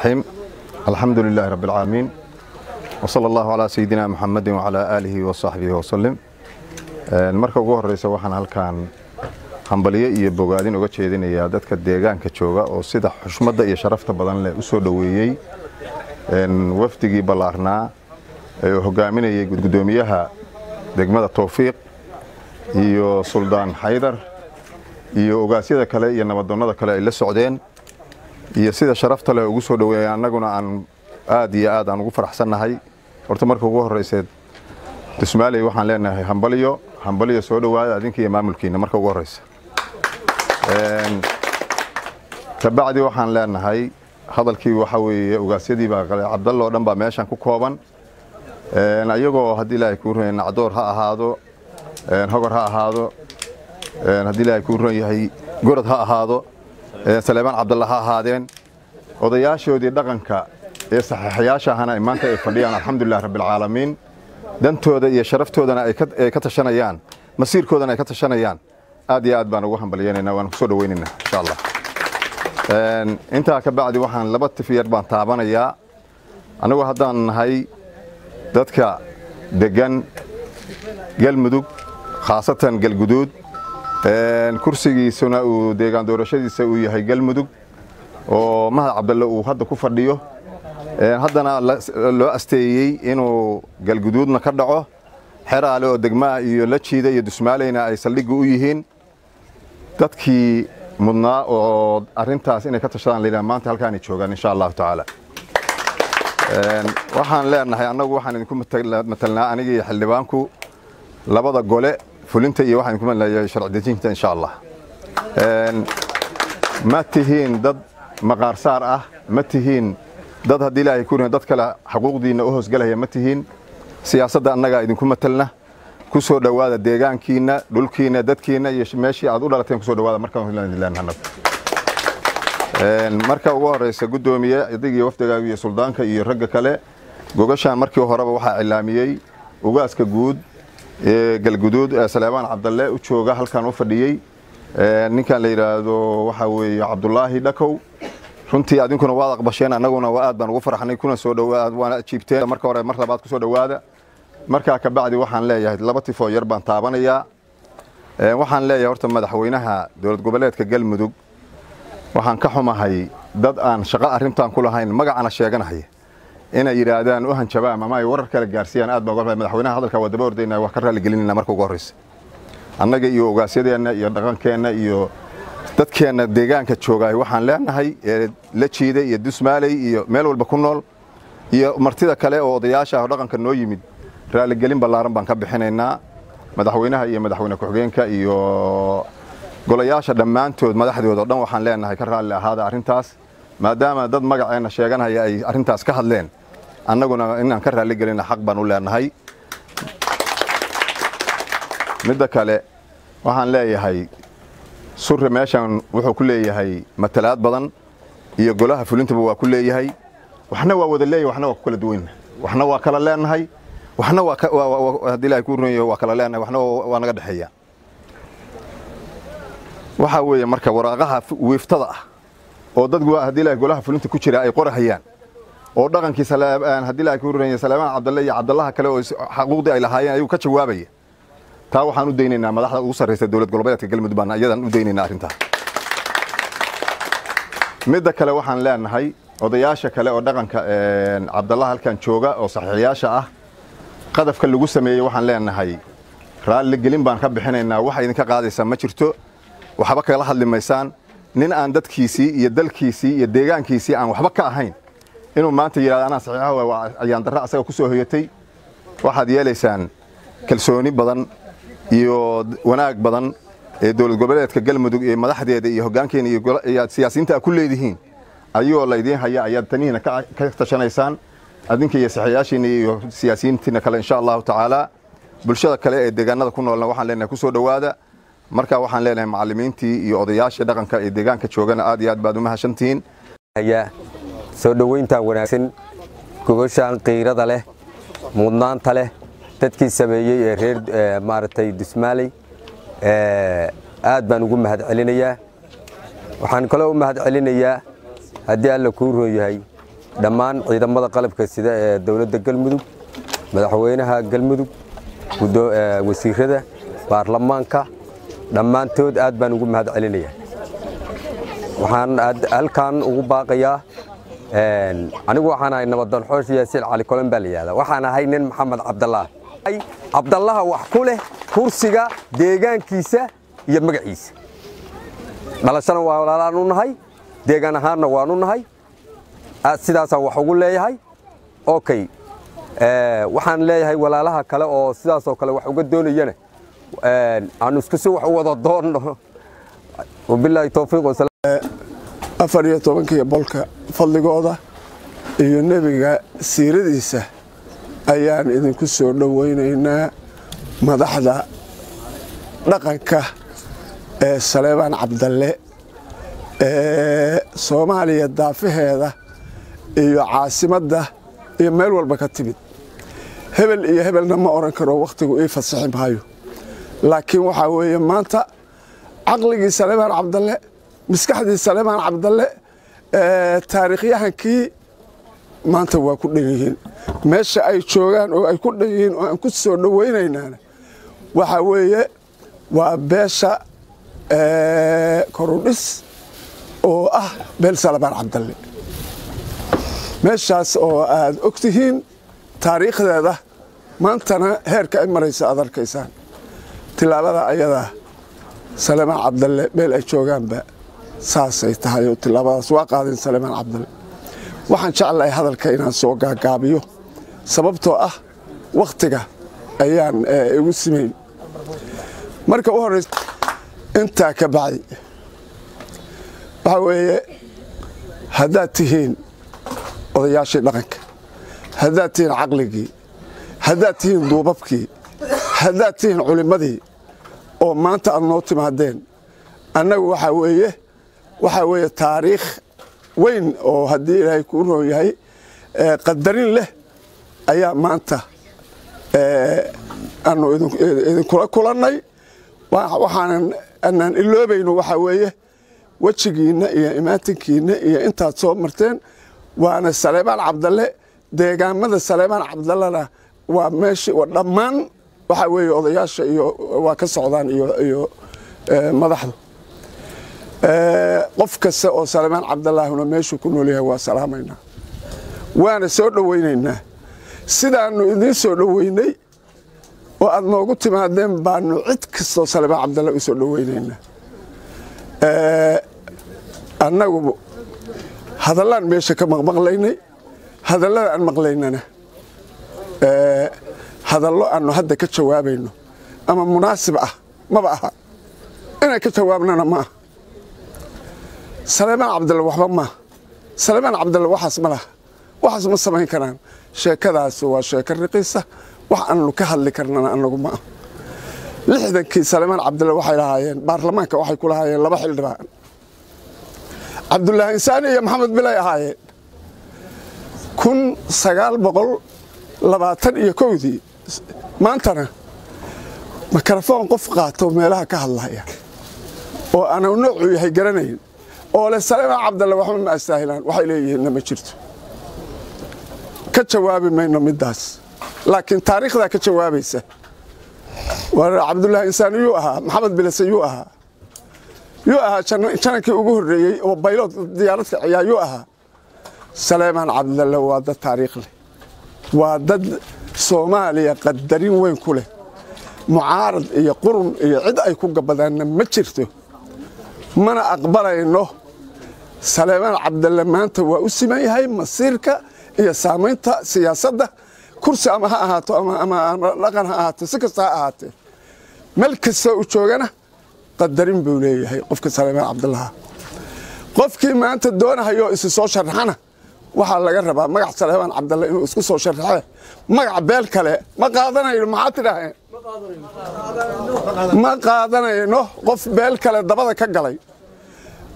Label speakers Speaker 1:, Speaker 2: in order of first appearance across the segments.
Speaker 1: الرحيم، الحمد لله رب العالمين، وصلى الله على سيدنا محمد وعلى آله وصحبه وسلم. Marka ugu horeysa, waxaan halkan hambalyo iyo bogaadin uga jeedinayaa dadka deegaanka jooga oo sida xushmadda iyo sharafta badan leh u soo dhoweeyey wafdigii ballaarnaa ee uu hogaaminayay gudoomiyaha degmada Towfiiq iyo Suldaan Xaydar iyo ogaasyada kale iyo nabadoonnada kale ay la socdeen, iyo sida sharafta leh ugu soo dhoweeyay. Annaguna aan aad iyo aad aan ugu faraxsannahay. Horta marka ugu horeyseed, Dusmaaley waxaan leenahay hambalyo, hambalyo, soo dhowaada adinka iyo maamulkiina marka ugu horeysa. Kabacdi waxaan leenahay, hadalkii waxa weeye ogaasyadii baa qale, Cabdalla oo dhan baa meeshan ku kooban. Ayagoo haddii Ilaahay kuu ron nacdoor ha ahaado, Hogor ha ahaado, haddii Ilaahay kuu ron yahay Gorod ha ahaado, Saleebaan Cabdalla ha ahaadeen, odayaashoodii dhaqanka ee saxiixayaasha ahana ay maanta ay fadhiyaan. Alxamdulilah rabbilcaalamiin, dantooda iyo sharaftoodana ay ka tashanayaan, masiirkoodana ay ka tashanayaan. Aad iyo aad baan ugu hambalyaynaynaa, waan kusoo dhawaynaynaa insha Allah. Intaa ka bacdi, waxaan laba tif yar baan taabanayaa. Anigu haddaan nahay dadka degan Galmudug, khaasatan Galguduud, kursigiisuna uu deegaan doorashadiisa uu yahay Galmudug, oo Mahad Cabdalle uu hadda ku fadhiyo, haddana loo asteeyey inuu Galguduudna ka dhaco, Xeraale oo degmaa iyo la jiida iyo Dusmaaleyna ay saldhigga u yihiin, dadkii mudnaa oo arrintaas inay ka tashadaan la yidhaha maanta halkaanay joogaan insha Allahu tacaala. Waxaan leenahay, annagu waxaan idinku matalnaa, aniga iyo xildhibaanku, labada gole fulinta iyo waxaan idinku matalnaa sharci dejinta insha Allah. Ma tihiin dad maqaarsaar ah, ma tihiin dad haddii Ilaahay ku dad kale xaquuqdiinna u hoosgalaya ma tihiin. Siyaasadda annagaa idinku matalna. Ku soo dhowaada deegaankiinna, dhulkiinna, dadkiinna iyo meeshii aad u dhalateen ku soo dhowaada. Markaan leenahay, marka ugu horeysa, guddoomiye, adig iyo wafdigaaga iyo suldaanka iyo ragga kale, gogashaan markii horeba waxaa cilaamiyey ugaaska guud ee Galguduud ee Saleebaan Cabdalle u jooga halkan u fadhiyey, ninkan la yidhaahdo waxaa weeye Cabdulaahi Dhakow. Runtii adinkuna waad aqbasheen, annaguna waa aad baan ugu farxnay, kuna soo dhowaad, waana ajiibteen marka hore. Mar labaad kusoo dhowaada. Markaa ka bacdi, waxaan leeyahay laba tifoo yar baan taabanayaa. Waxaan leeyahay horta madaxweynaha dowlad goboleedka Galmudug, waxaan ka xumahay dad aan shaqo arrintan ku lahayn, magacana sheeganahaya, inay yidhaahdaan u hanjabaan ama ay warar kale gaarsiiyaan. Aad baan uga xumahay. Madaxweynaha hadalka waa daba ordaynaa, wax ka raali gelinayna. Marka ugu horreysa, annaga iyo ogaasyadeenna iyo dhaqankeenna iyo dadkeenna deegaanka joogaay waxaan leenahay la jiida iyo Dusmaaley iyo meel walba ku nool iyo martida kale oo odayaasha ah oo dhaqanka noo yimid, raaligelin ballaaran baan ka bixinaynaa madaxweynaha iyo madaxweyne ku-xigeenka iyo golayaasha dhammaantood, madaxdooda o dhan. Waxaan leenahay ka raalli ahaada arrintaas, maadaama dad magaceenna sheeganaya ay arrintaas ka hadleen, annaguna inaan ka raalli gelina xaq baan u leenahay. Midda kale, waxaan leeyahay Surre meeshan wuxuu ku leeyahay matalaad badan iyo golaha fulintaba waa ku leeyahay. Waxna waa wada leeyahay, waxna waa ku kala duwanna, waxna waa kala leenahay, waxna waa haddii Ilaahay kuu runyahay waa kala leenahay, waxna waa naga dhexeeya. Waxaa weeye marka waraaqaha wiiftada ah oo dad haddii Ilaahay golaha fulinta ku jira ay qorahayaan oo dhaqankii haddii Ilaahay kuu runyahay Saleemaan Cabdalle iyo Cabdallaha kale oo xaquuqdii ay lahaayeen ayuu ka jawaabaya. Taa waxaan u daynaynaa madaxda ugu sarreysa dowlad goboleedka Galmudug baan iyadan u daynaynaa arrintaa. Midda kale, waxaan leenahay odayaasha kale oo dhaqanka Cabdallaha halkan jooga oo saxiixayaasha ah, qadafka lagu sameeyey waxaan leenahay raalli gelin baan ka bixinaynaa. Waxa idinka qaadaysaa ma jirto, waxba kala hadli maysaan. Nin aan dadkiisii iyo dalkiisii iyo deegaankiisii aan waxba ka ahayn inuu maanta yidhahdo anaa saxiixa waa ayaan darro asaga ku soo hoyatay. Waxaad yeelaysaan kalsooni badan iyo wanaag badan ee dowlad goboleedka Galmudug iyo madaxdeeda iyo hoggaankeena iyo siyaasiyiinta aad ku leedihiin ayagoo laydiin haya ayaad tanihiina ka tashanaysaan, adinka iyo saxiixayaashiina iyo siyaasiyiintiina kale insha Allahu tacaala. Bulshada kale ee deegaanada ku noolna waxaan leenahay kusoo dhowaada. Marka waxaan leenahay macallimiintii iyo odayaashii dhaqanka ee deegaanka joogana aad iyo aad baad u mahadsantihiin.
Speaker 2: Soo dhoweyntan wanaagsan, gogoshaan qiirada leh, mudnaanta leh, dadkii sameeyey ee reer maaragtay Dusmaaley aad baan ugu mahad celinayaa. Waxaan kaloo u mahad celinayaa, haddii Alla kuu roon yahay, Dhammaan ciidamada qalabka sida ee dowladda Galmudug, madaxweynaha Galmudug, wasiirada, baarlamaanka, dhammaantood aad baan ugu mahad celinayaa. Waxaan halkan ugu baaqayaa, anigu waxaan ahay Nabadoon Xoosh Yaasiin Cali Kolen baa la yihahdaa. Waxaan ahay nin Maxamed Cabdallah Cabdallaha wax ku leh kursiga deegaankiisa iyo magaciisa. Dhalashana waa walaalaan u nahay, deegaan ahaanna waanu nahay, sidaasaan wax ugu leeyahay. Okay, waxaan leeyahay walaalaha kale oo sidaasoo kale wax uga doonayana aanu isku si wax u wada doonno. Wabilaahi towfiiq.
Speaker 3: 14-kii bolka fadligooda iyo nebiga siiradiisa ayaan idinku soo dhowaynaynaa madaxda dhaqanka ee Saleebaan Cabdalle ee Soomaaliya daafaheeda iyo caasimadda iyo meel walba ka timid. Hebel iyo hebelna ma oran karo, wakhtigu ii fasixi maayo, laakiin waxaa weeye maanta caqligii Saleebaan Cabdalle, maskaxdii Saleebaan Cabdalle, taariikhyahankii maanta waa ku dhan yihiin meesha ay joogaan oo ay ku dhan yihiin oo aan ku soo dhoweynaynaana waxaa weeye waa beesha Korudhis oo ah beel Saleebaan Cabdalle, meeshaas oo aad og tihiin taariikhdeeda, maantana heerka ay maraysa aad arkaysaan. Tilaabada ayadaa Saleebaan Cabdalle meel ay joogaanba saasay tahay oo tilaabadaas waa qaadeen Saleebaan Cabdalle. Waxaan jeclahay hadalka inaan soo gaagaabiyo, sababtoo ah wakhtiga ayaan igu simayn. Marka u horreysa, intaa ka bacdi, waxaa weeye haddaad tihiin odayaashii dhaqanka, haddaad tihiin caqligii, haddaad tihiin duubabkii, haddaad tihiin culimmadii oo maanta aad noo timaadeen, annagu waxaa weeye taariikh weyn oo haddii Ilaahay kuu roon yahay qadarin leh ayaa maanta aanu idinkula kulannay. Waxaanan anaan iloobayno waxaa weeye wejigiinna iyo imaatinkiinna iyo intaad soo marteen. Waana Saleebaan Cabdalle, deegaamada Saleebaan Cabdallena waa meeshi dhammaan waxaa weeye odayaasha iyo waa ka socdaan iyo madaxdu. Qof kasta oo Saleebaan Cabdallaahuna meeshuu ku nool yahay waa salaamaynaa, waana soo dhowaynaynaa. Sidaannu idiin soo dhoweynay oo aad noogu timaadeen baanu cid kastoo Saleebaan Cabdalle u soo dhoweynaynaa. Annagu hadallaan meesha ka maqmaqlaynay, hadallada aan maqlaynana hadallo aanu hadda ka jawaabayno ama munaasib ah maba aha, inaan ka jawaabnana ma aha. Saleebaan Cabdalle waxba maaha, Saleebaan Cabdalle waxaas ma laha, waxaas ma samayn karaan. Sheekadaas waa sheeko riqiisa, wax aanu ka hadli karnana anagu ma aha. 60-kii Saleebaan Cabdalle waxay lahaayeen baarlamaanka, waxay ku lahaayeen laba xildhibaan, Cabdullaahi Insaani iyo Maxamed Bilay ahaayeen, 1921-dii. Maantana makarafoon qof qaato meelaha ka hadlaya oo aanu noocuu yahay garanayn oo le Saleebaan Cabdalle waxba ma astaahilaan, waxay leeyihiinna ma jirto. Ka jawaabi mayno middaas, laakiin taariikhdaa ka jawaabaysa. Cabdullaahi Insaani yuu ahaa? Maxamed Bilase yuu ahaa? Yuu ahaa janankii ugu horreeyey oo pilot diyaarad kiciyaa yuu ahaa? Saleebaan Cabdalle waa dad taariikh leh, waa dad Soomaaliya qadarin weyn ku leh. Mucaarad iyo qurun iyo cid ay ku gabadaanna ma jirto, mana aqbalayno. Saleebaan Cabdalle maanta waa u siman yahay masiirka iyo saamaynta siyaasadda, kursi ama ha ahaato ama dhaqan ha ahaato, si kasta ha ahaatee, meel kasta u joogana qadarin buu leeyahay qofka Saleebaan Cabdallaha. Qofkii maanta doonahayoo isi soo sharaxana waxaa laga rabaa magac Saleebaan Cabdalle inuu isku soo sharaxee, magac beel kale ma qaadanayno. Maxaa tidhaaheen? Ma qaadanayno qof beel kale dabada ka galay.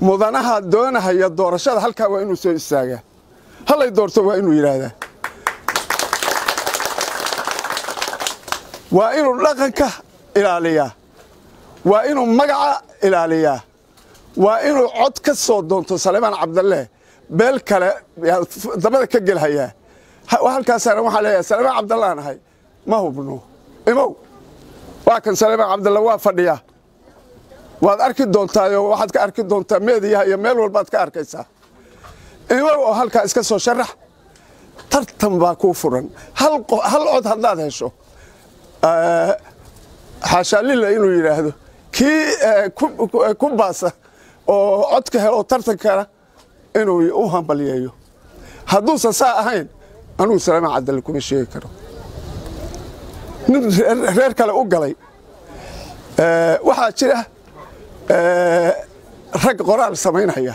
Speaker 3: Mudanaha doonahaya doorashada halkaa waa inuu soo istaagaa, hallay doorto waa inuu yidhaahdaa, waa inuu dhaqanka ilaaliyaa, waa inuu magaca ilaaliyaa, waa inuu cod ka soo doonto Saleebaan Cabdalle. Beel kale dabada ka gelhayaa. Halkaasaana waxaa leeyahay Saleebaan Cabdallaan ahay, ma hubno. Imow, waa kan Saleebaan Cabdalla, waa fadhiyaa, waad arki doontaayo, waxaad ka arki doontaa meediyaha iyo meel walbaad ka arkaysaa. Imow oo halkaa iska soo sharax, tartan baa kuu furan. Hal cod haddaad hesho, xaashaalila inuu yidhaahdo kii ku baasa oo codka helo tartankana inuu u hambalyeeyo. Hadduusan saa ahayn, anugu Saleebaan Cabdalle kuma sheegi karo nin reer kale u galay. Waxaa jira rag qoraal samaynaya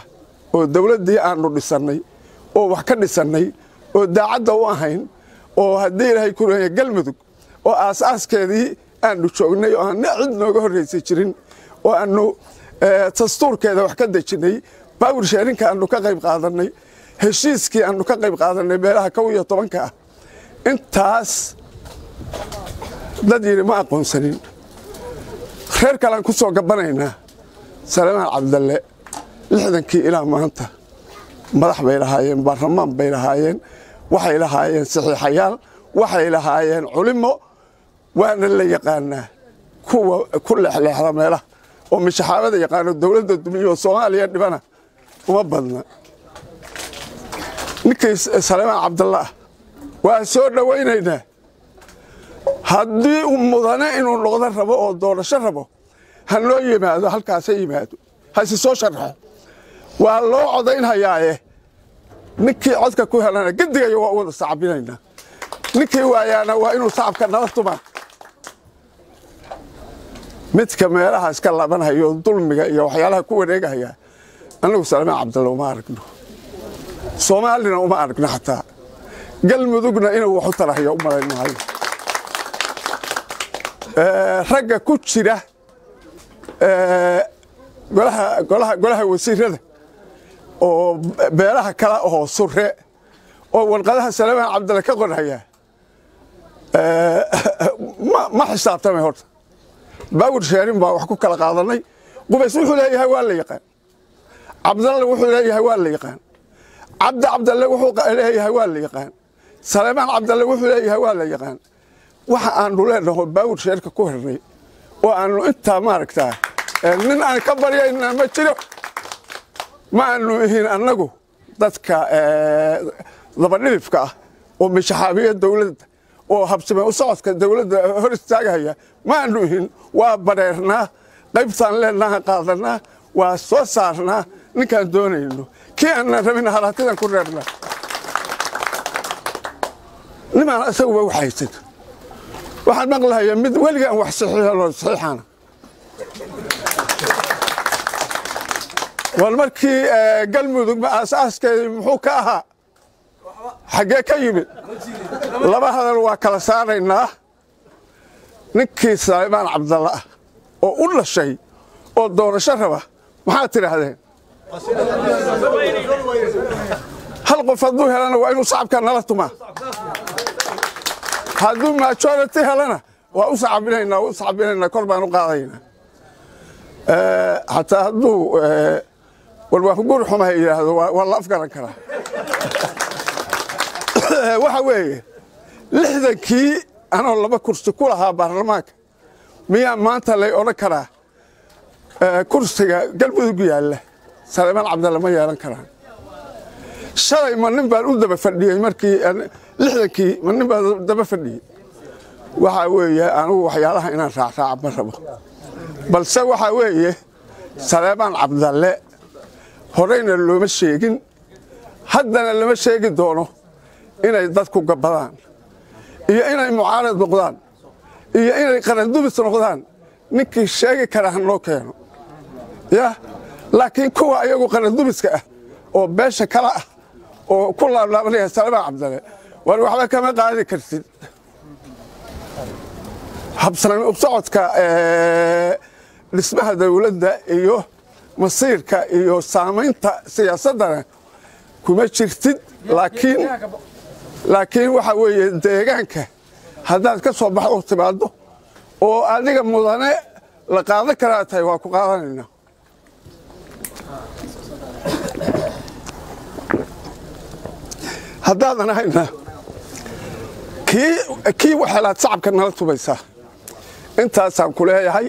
Speaker 3: oo dawladdii aanu dhisannay oo wax ka dhisannay oo daacadda u ahayn, oo haddii Ilaahay ku leeyahay Galmudug oo aas-aaskeedii aanu joognay oo aan cid nooga horraysay jirin, oo aanu dastuurkeeda wax ka dejinnay, power sharing-ka aanu ka qayb qaadannay, heshiiskii aanu ka qayb qaadannay beelaha 11-ka ah. Intaas dad yidhi ma aqoonsanin, reer kalean ku soo gabbanaynaa. Saleebaan Cabdalle 60-kii ilaa maanta madax bay lahaayeen, baarlamaan bay lahaayeen, waxay lahaayeen saxiixayaal, waxay lahaayeen culimo, waana la yaqaanaa. Kuwa ku leexleexda meelaha oo mishaxaabada yaqaano, dowladda dumiyo, Soomaaliya dhibana uma badna. Ninkii Saleebaan Cabdalla ah waa soo dhowaynaynaa. Haddii uu mudane inuu noqdo rabo oo doorasho rabo, ha noo yimaado, halkaas ha yimaado, hasi soo sharxo, waa loo codaynhayaaye. Ninkii codka ku helana gedigayo waa u wada sacbinaynaa, ninkii waayaana waa inuu sacabka nala tumaa. Midka meelaha iska laabanhayo, dulmiga iyo waxyaalaha ku wareegahaya, annagu Saleebaan Cabdalle uma aragno, Soomaalina uma aragno, xataa Galmudugna inuu wax u tarahayo u malayn maayo. Ragga ku jira golaha wasiirada oo beelaha kale oo sure oo warqadaha Saleebaan Cabdalle ka qorhaya ma xisaabtamay. Horta power sharing baa wax ku kala qaadanay. Qubays wuxuu leeyahay waa la yaqaan, Cabdalle wuxuu leeyahay waa la yaqaan, Cabdi Cabdalle wuxuu leeyahay waa la yaqaan, Saleebaan Cabdalle wuxuu leeyahay waa la yaqaan. Waxa aanu leenaho power share-ka ku hirnay oo aanu intaa maaragtaa nin aan ka baryayna ma jiro. Ma aanu ihin annagu dadka dabadhilifka ah oo mishaxaabiya dowladda oo habsame u socodka dowladda hor istaagahaya, ma aanu ihin. Waa bareernaa, qaybtaan leenaha qaadanaa, waa soo saarnaa ninkaan doonayno, kii aanan rabin haraatidan ku reebnaa. Nimaan isaguba wax haysan waxaan maqlahayaa mid weligaan wax saxiixan saxiixana. War markii Galmudug ma aas-aaskeedii muxuu ka ahaa? Xaggee ka yimid? Laba hadal waa kala saaraynaa. Ninkii Saleebaan Cabdalla ah oo u dhashay oo doorasho raba, maxaad tidhaahdeen? Hal qof hadduu helana waa inuu sacabka nala tumaa, hadduu majority helana waa u sacabinaynaa, u sacabinaynaa, kor baan u qaadaynaa. Xataa hadduu war waa ku guri xumaha yidhaahdo, waa la afgaran karaa. Waxa weeye 60-kii anoo 2 kursi ku lahaa baarlamaanka, miyaa maanta lay odhan karaa kursiga Galmudug yaalla Saleebaan Cabdalle ma yeelan karaan? Shalay ma nin baan u daba fadhiyey? Markii 60-kii ma nin baan daba fadhiyey? Waxaa weeye anigu waxyaalaha inaan raacraaca ma rabo, balse waxaa weeye Saleebaan Cabdalle horeyna looma sheegin, haddana lama sheegi doono inay dadku gabbadaan iyo inay mucaarad noqdaan iyo inay qarandubis noqdaan. Ninkii sheegi karaa ha noo keeno ya. Laakiin kuwa iyagu qarandubiska ah oo beesha kala ah oo ku laablaabanaya Saleebaan Cabdalle, war waxba kama qaadi kartid. Habsami u socodka dhismaha dowladda iyo masiirka iyo saamaynta siyaasaddana kuma jirtid. Laakiin waxa weeye deegaanka haddaad ka soo baxdo oo timaaddo oo adiga mudane la qaadan karaa tahay, waa ku qaadanaynaa. Haddaadan ahayna kii waxelaad sacabka nala tubaysaa. Intaasaan ku leeyahay.